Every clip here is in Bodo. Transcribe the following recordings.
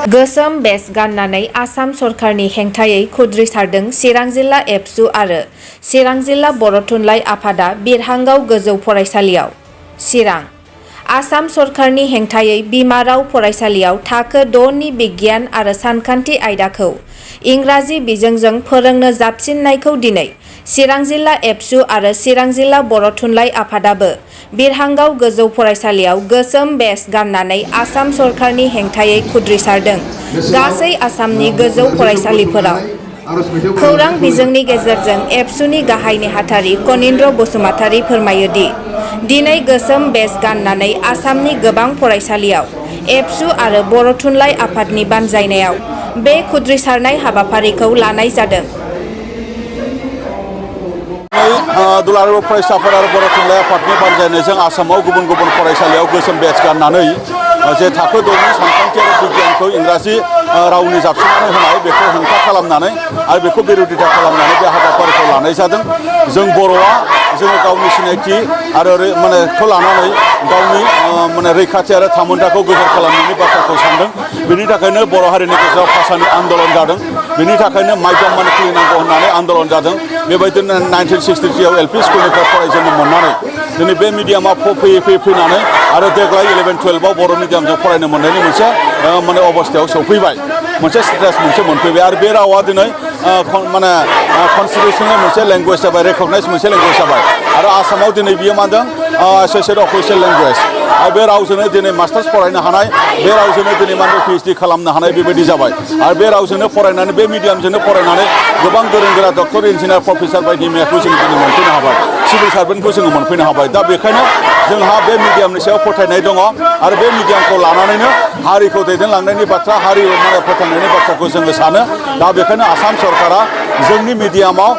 गोसोम बेज गाननानै आसाम सरकारनि हेंथायै खुद्रिसारदों चिरां जिल्ला एबसु आरो चिरां जिल्ला बर' थुनलाइ आफादा बिरहांगाव गोजौ फरायसालियाव। चिरां आसाम सरकारनि हेंथायै बिमा राव फरायसालियाव थाखो 6 नि बिगियान आरो सानखान्थि आयदाखौ इंराजि बिजोंजों फोरोंनो जाबसिननायखौ दिनै चिरां जिल्ला एबसु आरो चिरां जिल्ला बर' थुनलाइ आफादाबो बिरहांगाव गोजौ फरायसालियाव गोसोम बेज गाननानै आसाम सरकारनि हेंथायै खुद्रिसारदों। गासै आसामनि गोजौ फरायसालिफोराव खौरां बिजोंनि गेजेरजों एबसुनि गाहाय नेहाथारि कनिन्द्र बसुमतारी फोरमायो दि दिनै गोसोम बेज गाननानै आसामनि गोबां फरायसालियाव एबसु आरो बर' थुनलाइ आफादनि बानजायनायाव बे खुद्रिसारनाय हाबाफारिखौ लानाय जादों। दुलाराय फरायसाफोर आरो बर' थुनलाइ आफादनि बानजायनायजों आसामाव गुबुन गुबुन फरायसालियाव गोसोम बेज गाननानै जे थाखो 6 नि सानखान्थि आरो बिगियानखौ इंराजि रावनि जाबसिननानै होनाय बेखौ हेंथा खालामनानै आरो बेखौ बिरोधिता खालामनानै बे हाबाफारिखौ लानाय जादों। जों बर'आ जोङो गावनि सिनायथि आरो खौ लानानै गावनि रैखाथि आरो थामोन्थाखौ गोजोर खालामनायनि बाथ्राखौ सानदों। बेनि थाखायनो बर' हारिनि गेजेराव भाषानि आन्दलन जादों। बेनि थाखायनो माध्यम खुलिनांगौ होननानै आन्दलन जादों। बेबायदिनो 1963 आव एलपि स्कुलनिफ्राय फरायजेननो मोननानै दिनै बे मिडियामा फैयै फैनानै आरो देग्लाय 11-12आव बर' मिडियामजों फरायनो मोननायनि मोनसे अबस्थायाव सौफैबाय, मोनसे स्टेज मोनफैबाय आरो बे रावा दिनै कनस्टिटिउसनेल मोनसे लेंगुवेज जाबाय, रेकगनाइज मोनसे लेंगुवेज जाबाय आरो आसामाव दिनै बियो मा होनदों एसोसिएटेड अफिसियेल लेंगुवेज आरो बे रावजोंनो दिनै मास्टार्स फरायनो हानाय, बे रावजोंनो दिनै PhD खालामनो हानाय बेबायदि जाबाय आरो बे रावजोंनो फरायनानै बे मिडियामजोंनो फरायनानै गोबां गोरों गोरा डक्टर, इन्जिनियार, प्रफेसार बायदि मैयाखौ जों दिनै मोनफैनो हाबाय, सिभिल सार्भेन्टखौ जोङो मोनफैनो हाबाय। दा बेखायनो जोंहा बे मिडियामनि सायाव फोथायनाय दङ आरो बे मिडियामखौ लानानैनो हारिखौ दैदेनलांनायनि बाथ्रा, हारि फोथांनायनि बाथ्राखौ जोङो सानो। दा बेखायनो आसाम सरकारा जोंनि मिडियामाव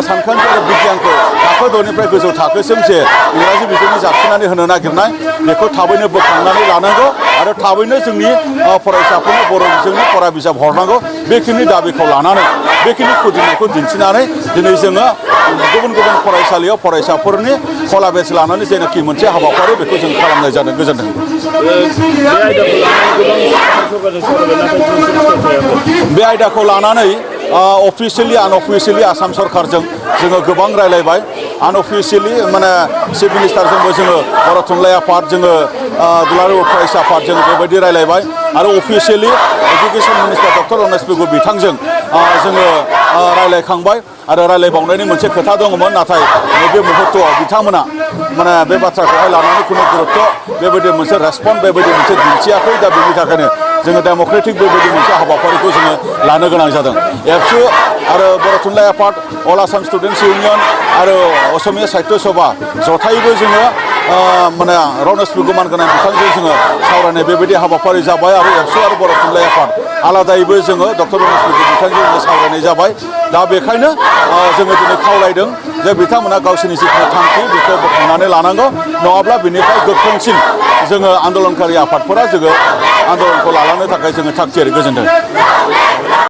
सानखान्थि आरो बिगियानखौ थाखो 6 निफ्राय गोजौ थाखोसिम जे इंराजि बिजोंनि जाबसिननानै होनो नागिरनाय बेखौ थाबैनो बोखांनानै लानांगौ आरो थाबैनो जोंनि फरायसाफोरनो बर' बिजोंनि फरा बिजाब हरनांगौ। बेखिनि दाबिखौ लानानै, बेखिनि खुदिनायखौ दिन्थिनानै दिनै जोङो गुबुन गुबुन फरायसालियाव फरायसाफोरनि कला बेज लानानै जेनाखि मोनसे हाबाफारि बेखौ जों खालामनाय जादों। गोजोन्थों। बे आयदाखौ लानानै अफिसियेलि आनअफिसियेलि आसाम सरकारजों जोङो गोबां रायलायबाय। आनअफिसियेलि चिफ मिनिस्टारजोंबो जोङो बर' थुनलाइ आफाद, जोङो दुलाराय फरायसा आफाद जोङो बेबायदि रायलायबाय आरो officially education minister doctor Ramesh Pegu बिथांजों जोङो रायलायखांबाय आरो रायलायबावनायनि मोनसे खोथा दङमोन, नाथाय नैबे मुहुर्तआव बिथांमोना बे बाथ्राखौहाय लानानै खुनु गुरुत्त बेबायदि मोनसे रेसपन्स बेबायदि मोनसे दिन्थियाखै। दा बेनि थाखायनो जोङो डेम'क्रेटिक बेबायदि मोनसे हाबाफारिखौ जोङो लानो गोनां जादों। एबसु आरो बर' थुनलाइ आफाद, अल आसाम स्टुडेन्टस इउनियन आरो असमिया साहित्य सभा जथायैबो जोङो रमेश पेगु गोनां बिथांजों जोङो सावरायनाय बेबायदि हाबाफारि जाबाय आरो एबसु आरो बर' थुनलाइ आफाद आलादायैबो जोङो डक्टर रमेश पेगु बिथांजों जोङो सावरायनाय जाबाय। दा बेखायनो जोङो दिनै खावलायदों जे बिथांमोना गावसोरनि जिखिनि थांखि बेखौ बोखांनानै लानांगौ, नङाब्ला बिनिफ्राय गोख्रोंसिन जोङो आन्दलनकारि आफादफोरा जोङो आन्दलनखौ लालांनो थाखाय जोङो थाग थियारि। गोजोन्थों।